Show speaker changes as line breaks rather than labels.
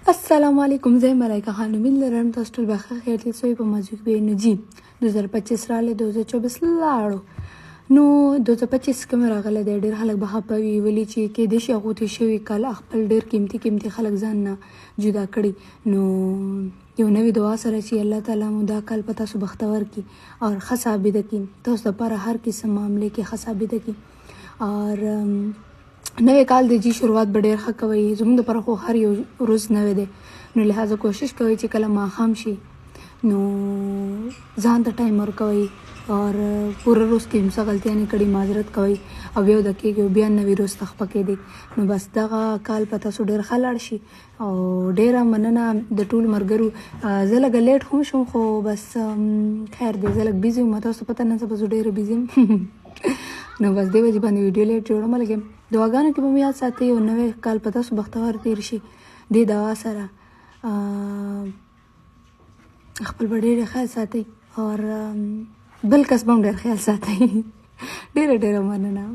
السلام علیکم، زه ملایکه خان. امید لرم تاسو ټول به ښه خیر تېر په مزو کې به. نو جی، 2025 راغلی، 2024 لاړو. نو 2025 کوم راغلی دی، ډېر خلک به خپه وي، ولې چې کېدای شي هغو تېر شوي کال خپل ډېر قیمتي قیمتي خلک ځان نه جدا کړي. نو یو نوې دعا سره چې الله تعالی مو دا کال په تاسو بختور کړي او ښه ثابت کړي، تاسو دپاره هر قسم معاملې کې ښه ثابت کړي. اور نوی کال دی جی، شروعات به ډېر ښه کوئ. زموږ دپاره خو هر یو ورځ نوی دی، نو لهذا کوشش کوئ چې کله ماښام شي نو ځان ته ټایم ورکوئ اور پوره ورځ کې څه غلطیانې کړي معذرت کوئ او بیا وده کېږئ او بیا نوي ورځ ته خپه کېدئ. نو بس دغه کال په تاسو ډېر ښه لاړ شي او ډېره مننه د ټولو ملګرو. زه لږه late هم شوم، خو بس خیر دی، زه لږ busy وم. تاسو پته نن سبا زه ډېره busy یم، نو بس دې وجې باندې ویډیو late جوړوم. لږه دعاګانو کې به مو یاد ساتئ او نوی کال په تاسو بختور تېر شي دې دعا سره. خپل به ډېر خیال ساتئ اور بل کس به هم ډېر خیال ساتئ. ډېره ډېره مننه.